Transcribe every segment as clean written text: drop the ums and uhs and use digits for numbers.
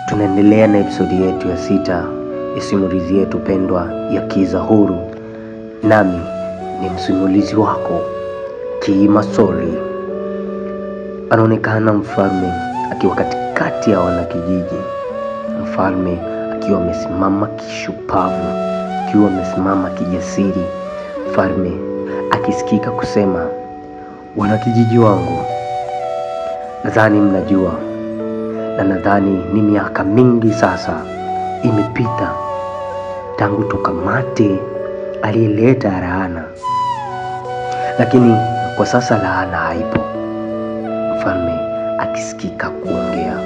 Tunaendelea na episodi yetu ya 6 ya simulizi yetu pendwa ya Kiza Huru. Nami ni msimulizi wako Kimasori. Anaonekana mfalme akiwa katikati ya wanakijiji. Mfalme akiwa amesimama kishupavu, akiwa amesimama kijasiri. Mfalme akisikika kusema, wanakijiji wangu, nadhani mnajua na nadhani ni miaka mingi sasa imepita tangu tukamate aliyeleta laana, lakini kwa sasa laana haipo. Mfalme akisikika kuongea.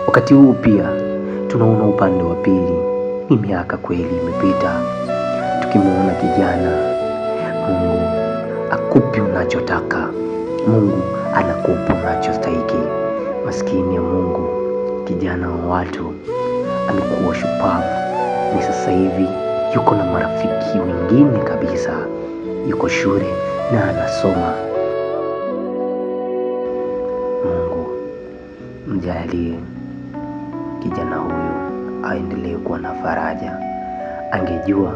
Wakati huu pia tunaona upande wa pili, ni miaka kweli imepita, tukimuona kijana. Mungu akupi unachotaka, Mungu anakupa unachostahiki. Maskini ya Mungu, kijana wa watu amekuwa shupavu, ni sasa hivi yuko na marafiki wengine kabisa, yuko shule na anasoma. Mungu mjalie kijana huyu aendelee kuwa na faraja. Angejua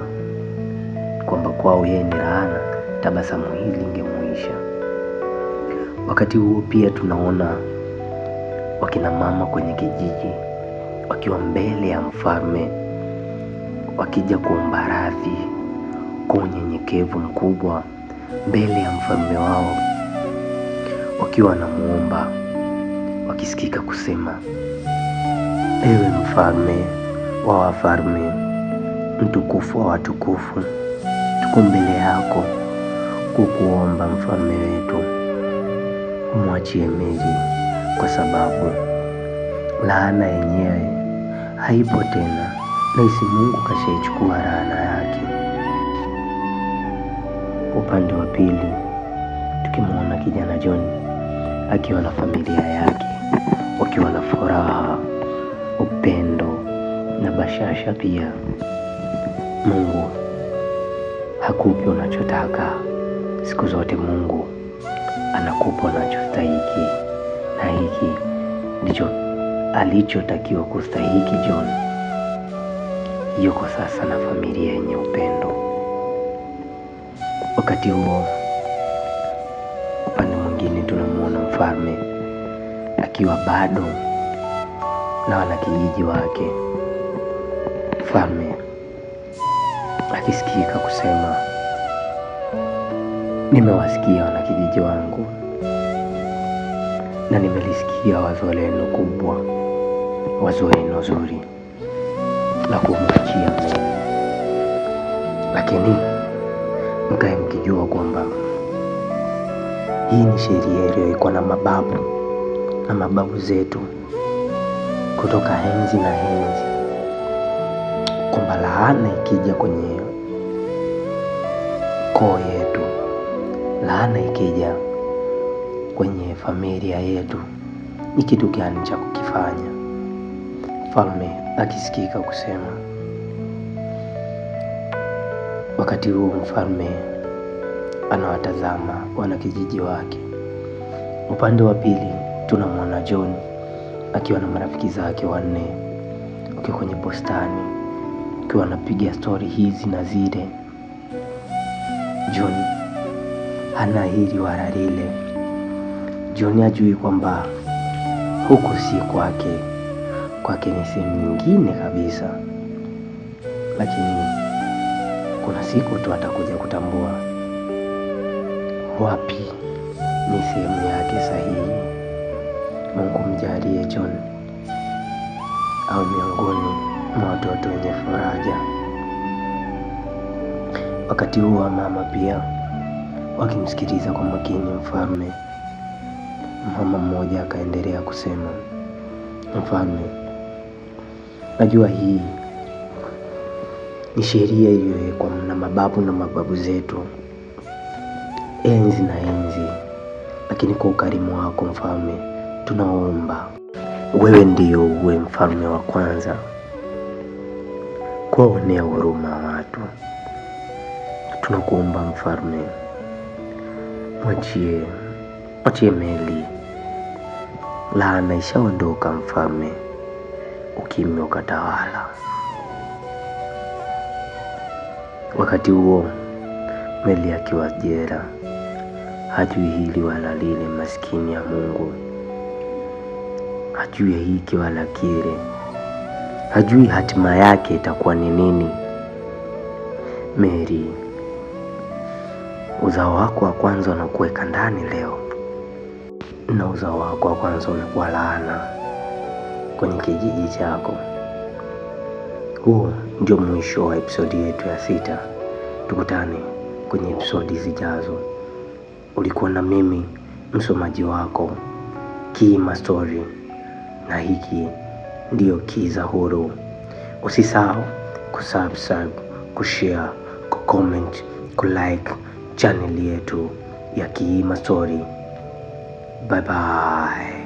kwamba kwao yeye ni laana, tabasamu hili lingemuisha. Wakati huo pia tunaona wakina mama kwenye kijiji wakiwa mbele ya mfalme, wakija kuomba radhi kwa unyenyekevu mkubwa mbele ya mfalme wao, wakiwa wanamuomba, wakisikika kusema, ewe mfalme wa wafalme, mtukufu wa watukufu, tuko mbele yako kukuomba mfalme wetu, umwachie Mary kwa sababu laana yenyewe haipo tena, nahisi Mungu kashaichukua laana yake. Upande wa pili tukimuona kijana John akiwa na familia yake, wakiwa na furaha, upendo na bashasha pia. Mungu hakupi unachotaka, siku zote Mungu anakupa unachostahiki, na hiki ndicho alichotakiwa kustahiki John. Yuko sasa na familia yenye upendo. Wakati huo upande mwingine tunamuona mfalme akiwa bado na wanakijiji wake. Mfalme akisikika kusema, nimewasikia wanakijiji wangu na nimelisikia wazo lenu kubwa, wazo lenu zuri la kumwachia Mary, lakini mkae mkijua kwamba hii ni sheria iliyowekwa na mababu na mababu zetu kutoka enzi na enzi, kwamba laana ikija kwenye koo yetu, laana ikija kwenye familia yetu, ni kitu gani cha kukifanya? Mfalme akisikika kusema. Wakati huo mfalme anawatazama wanakijiji wake. Upande wa pili tunamwona John akiwa na marafiki zake wanne wakiwa kwenye bustani, akiwa anapiga stori hizi na zile. John hana hili wala lile. John hajui kwamba huku si kwake, kwake ni sehemu nyingine kabisa, lakini kuna siku tu atakuja kutambua wapi ni sehemu yake sahihi. Mungu mjalie John au miongoni mwa watoto wenye faraja. Wakati huo mama pia wakimsikiliza kwa makini mfalme. Mama mmoja akaendelea kusema, mfalme, najua hii ni sheria iliyowekwa na mababu na mababu zetu enzi na enzi, lakini kwa ukarimu wako mfalme, tunaomba wewe ndio uwe mfalme wa kwanza kuwaonea huruma watu. Tunakuomba mfalme, mwachie Meli, laana ishaondoka mfalme. Ukimya ukatawala. Wakati huo Meli akiwa jela, hajui hili wala lile, maskini ya Mungu, hajui hiki wala kile, hajui hatima yake itakuwa ni nini. Mary, uzao wako wa kwanza unakuweka ndani leo, na uzao wako wa kwanza umekuwa laana kwenye kijiji chako. Huo ndio mwisho wa episodi yetu ya 6. Tukutane kwenye episodi zijazo. Ulikuwa na mimi msomaji wako Kiima Story, na hiki ndio Kiza Huru. Usisahau kusubscribe, kushare, kucomment, kulike channel yetu ya Kiima Story. Bye bye.